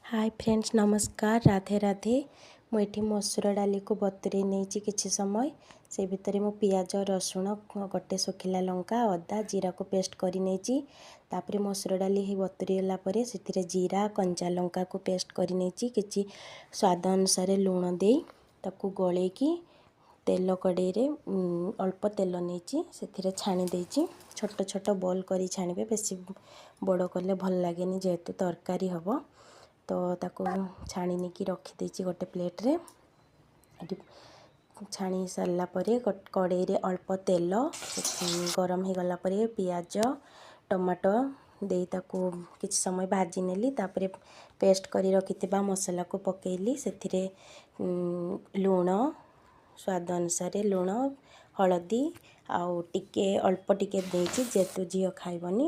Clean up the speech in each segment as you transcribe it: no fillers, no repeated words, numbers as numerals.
High friends, ନମସ୍କାର, ରାଧେ ରାଧେ। ମୁଁ ଏଠି ମସୁର ଡାଲିକୁ ବତୁରେଇ ନେଇଛି କିଛି ସମୟ। ସେ ଭିତରେ ମୁଁ ପିଆଜ, ରସୁଣ, ଗୋଟେ ଶୁଖିଲା ଲଙ୍କା, ଅଦା, ଜିରାକୁ ପେଷ୍ଟ କରି ନେଇଛି। ତାପରେ ମସୁର ଡାଲି ହେଇ ବତୁରିଗଲା ପରେ ସେଥିରେ ଜିରା, କଞ୍ଚା ଲଙ୍କାକୁ ପେଷ୍ଟ କରି ନେଇଛି। କିଛି ସ୍ୱାଦ ଅନୁସାରେ ଲୁଣ ଦେଇ ତାକୁ ଗୋଳେଇକି ତେଲ କଡ଼େଇରେ ଅଳ୍ପ ତେଲ ନେଇଛି, ସେଥିରେ ଛାଣି ଦେଇଛି। ଛୋଟ ଛୋଟ ବଲ୍ କରି ଛାଣିବେ, ବେଶୀ ବଡ଼ କଲେ ଭଲ ଲାଗେନି, ଯେହେତୁ ତରକାରୀ ହେବ। ତ ତାକୁ ଛାଣି ନେଇକି ରଖିଦେଇଛି ଗୋଟେ ପ୍ଲେଟ୍ରେ। ଏଠି ଛାଣି ସାରିଲା ପରେ କଡ଼େଇରେ ଅଳ୍ପ ତେଲ ଗରମ ହେଇଗଲା ପରେ ପିଆଜ, ଟମାଟୋ ଦେଇ ତାକୁ କିଛି ସମୟ ଭାଜି ନେଲି। ତାପରେ ପେଷ୍ଟ କରି ରଖିଥିବା ମସଲାକୁ ପକାଇଲି। ସେଥିରେ ଲୁଣ, ସ୍ୱାଦ ଅନୁସାରେ ଲୁଣ, ହଳଦୀ ଆଉ ଟିକେ, ଅଳ୍ପ ଟିକେ ଦେଇଛି, ଯେହେତୁ ଝିଅ ଖାଇବନି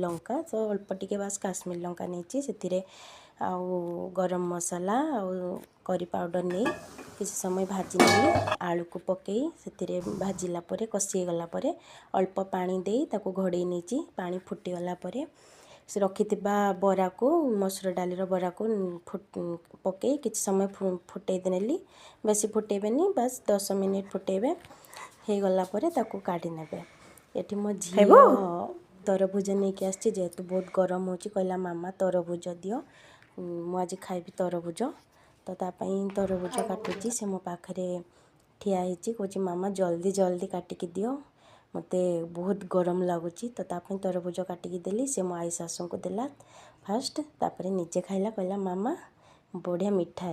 ଲଙ୍କା, ତ ଅଳ୍ପ ଟିକେ ବାସ୍ କାଶ୍ମୀର ଲଙ୍କା ନେଇଛି। ସେଥିରେ ଆଉ ଗରମ ମସଲା ଆଉ କରି ପାଉଡ଼ର ନେଇ କିଛି ସମୟ ଭାଜି ନେଲି। ଆଳୁକୁ ପକାଇ ସେଥିରେ ଭାଜିଲା ପରେ, କଷି ହେଇଗଲା ପରେ ଅଳ୍ପ ପାଣି ଦେଇ ତାକୁ ଘୋଡ଼େଇ ନେଇଛି। ପାଣି ଫୁଟିଗଲା ପରେ ସେ ରଖିଥିବା ବରାକୁ, ମସୁର ଡାଲିର ବରାକୁ ପକାଇ କିଛି ସମୟ ଫୁଟେଇ ନେଲି। ବେଶୀ ଫୁଟେଇବେନି, ବାସ୍ 10 ମିନିଟ୍ ଫୁଟେଇବେ। ହେଇଗଲା ପରେ ତାକୁ କାଢ଼ି ନେବେ। ଏଠି ମୋ ଝିଅ ତରଭୁଜ ନେଇକି ଆସିଛି। ଯେହେତୁ ବହୁତ ଗରମ ହେଉଛି, କହିଲା, "ମାମା, ତରଭୁଜ ଦିଅ, ମୁଁ ଆଜି ଖାଇବି ତରଭୁଜ।" ତ ତା ପାଇଁ ତରଭୁଜ କାଟୁଛି। ସେ ମୋ ପାଖରେ ଠିଆ ହେଇଛି, କହୁଛି, "ମାମା, ଜଲ୍ଦି ଜଲ୍ଦି କାଟିକି ଦିଅ, ମୋତେ ବହୁତ ଗରମ ଲାଗୁଛି।" ତ ତା ପାଇଁ ତରଭୁଜ କାଟିକି ଦେଲି। ସେ ମୋ ଆଈ ଶାଶୁଙ୍କୁ ଦେଲା ଫାଷ୍ଟ, ତାପରେ ନିଜେ ଖାଇଲା। କହିଲା, "ମାମା, ବଢ଼ିଆ ମିଠା।"